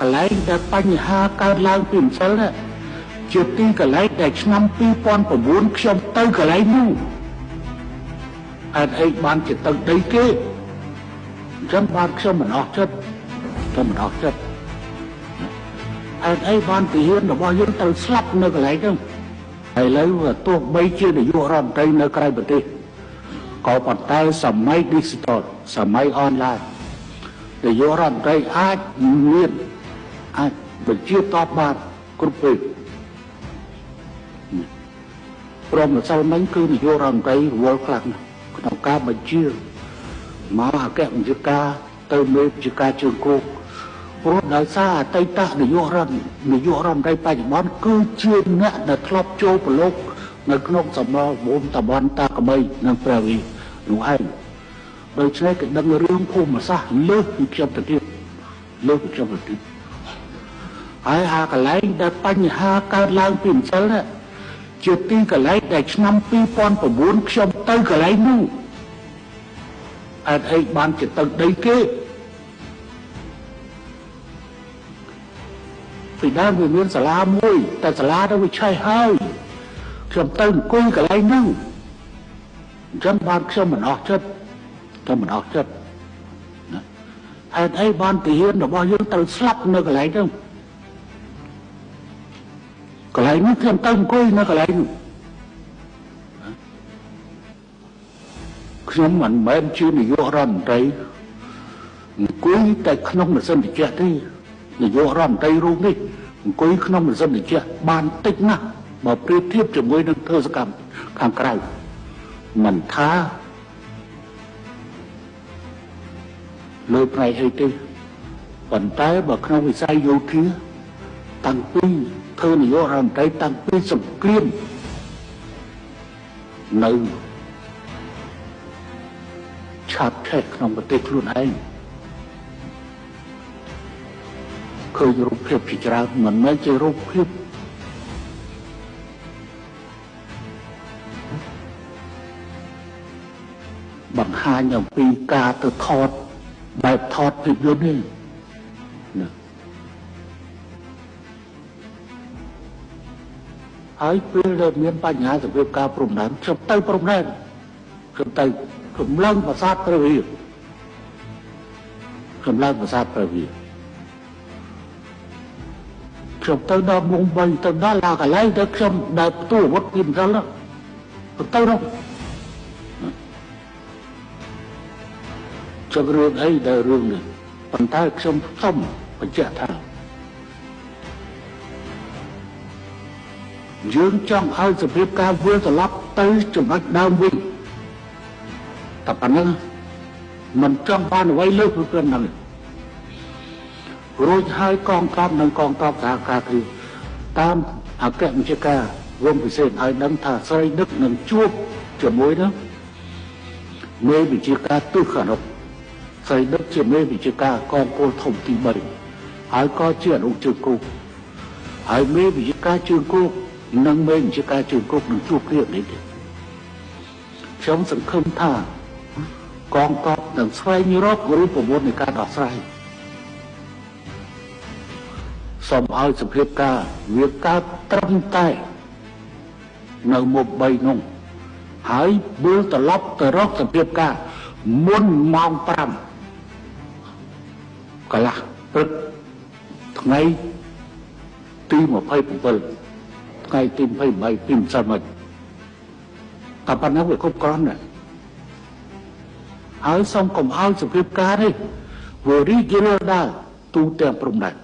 កន្លែងដែលបញ្ហាកើតឡើងពីម្សិលនេះជាទីកន្លែងដែលឆ្នាំ2009ខ្ញុំទៅកន្លែងនោះហេតុអីបានជាទៅដីគេអញ្ចឹងបានខ្ញុំមិនអស់ចិត្តខ្ញុំមិនអស់ចិត្តហេតុអីបានទាហានរបស់យើងត្រូវស្លាប់នៅកន្លែងហ្នឹងហើយឥឡូវទោះបីជានាយករដ្ឋមន្ត្រីនៅក្រៅប្រទេសក៏ប៉ុន្តែសម័យ Digital សម័យអនឡាញនាយករដ្ឋមន្ត្រីអាចមានអាចបញ្ជាតបបានគ្រប់ពេលព្រមម្សិលមិញគឺនាយករដ្ឋមន្ត្រីរវល់ខ្លាំងណាស់ក្នុងការបញ្ជាមកអគ្គបញ្ជាការទៅមេបញ្ជាការជើងគោកព្រោះដោយសារអតីតនាយករដ្ឋមន្ត្រីបច្ចុប្បន្នគឺជាអ្នកដែលធ្លាប់ចូលប្រឡូកនៅក្នុងសមរភូមិតំបន់តាក្បីនិងព្រះវិនោះឯងដូច្នេះគេដឹងរឿងភូមិសាស្ត្រលើសពីខ្ញុំទៅទៀតលើសពីខ្ញុំទៅទៀតហើយអាកន្លែងដែលបញ្ហាកើតឡើងពីម្សិលនេះជាទីកន្លែងដែលឆ្នាំ2009ខ្ញុំទៅកន្លែងនោះហេតុអីបានជាទៅដីគេពីដើមវាមានសាលាមួយតែសាលាទៅវាឆេះហើយខ្ញុំទៅអង្គុយកន្លែងនោះអញ្ចឹងបានខ្ញុំមិនអស់ចិត្តខ្ញុំមិនអស់ចិត្តណាហេតុអីបានទាហានរបស់យើងត្រូវស្លាប់នៅកន្លែងហ្នឹងកន្លែងនោះខ្ញុំទៅអង្គុយនៅកន្លែងនោះខ្ញុំមិនមែនជានាយករដ្ឋមន្ត្រីអង្គុយតែក្នុងម៉ាស៊ីនត្រជាក់ទេនាយករដ្ឋមន្ត្រីរូបនេះអង្គុយក្នុងម៉ាស៊ីនត្រជាក់បានតិចណាស់បើប្រៀបធៀបជាមួយនឹងធ្វើសកម្មខាងក្រៅមិនថាលើផ្នែកអីទេប៉ុន្តែបើក្នុងវិស័យយោធាតាំងពីធ្វើនាយករដ្ឋមន្ត្រីតាំងពីសង្គ្រាមនៅឆាប់ឆេះក្នុងប្រទេសខ្លួនឯងឃើញរូបភាពជាច្រើនមិនមែនជារូបភាពបង្ហាញអំពីការទៅថតបែបថតភាពយន្តនេះណាហើយពេលដែលមានបញ្ហាសម្រាប់ការព្រំដែនខ្ញុំទៅព្រំដែនខ្ញុំទៅខ្ញុំឡើងប្រាសាទព្រះវិហារខ្ញុំឡើងប្រាសាទព្រះវិហារខ្ញុំទៅដល់មុំ3ទៅដល់ឡាកន្លែងទៅខ្ញុំដែលផ្ទុះអាវុធពីម្សិលនោះទៅនោះចឹងរឿងអីដែលរឿងនេះប៉ុន្តែខ្ញុំសូមបញ្ជាក់ថាយើងចង់ឲ្យសភាពការវិលត្រឡប់ទៅចំណុចដើមវិញតែប៉ុណ្ណឹងមិនចង់បានអ្វីលើសពីប៉ុណ្ណឹងរួចហើយកងទ័ពនិងកងទ័ពសហការគ្នាតាមអគ្គបញ្ជាការវងពិសេសឲ្យដឹងថាស្រីដឹកនឹងជួបជាមួយនឹងមេបញ្ជាការទិសខាងនោះស្រីដឹកជាមេបញ្ជាការកងពលធំទី3ហើយក៏ជាអនុជើងគោកហើយមេបញ្ជាការជើងគោកនិងមេបញ្ជាការជើងគោកនឹងជួបគ្នានេះទេខ្ញុំសង្ឃឹមថាកងទ័ពនឹងស្វែងរករូបមន្តនៃការដោះស្រាយសូមឲ្យសភាពការវាកើតត្រឹមតែនៅមុខ3នោះហើយវិលត្រឡប់ទៅរកសភាពការមុនម៉ោង5កន្លះព្រឹកថ្ងៃទី27ថ្ងៃទី28ពីម្សិលមិញតែប៉ុណ្ណឹងវាគ្រប់គ្រាន់ដែរហើយសូមកុំឲ្យសភាពការនេះវារីករាលដាលទូទាំងព្រំដែន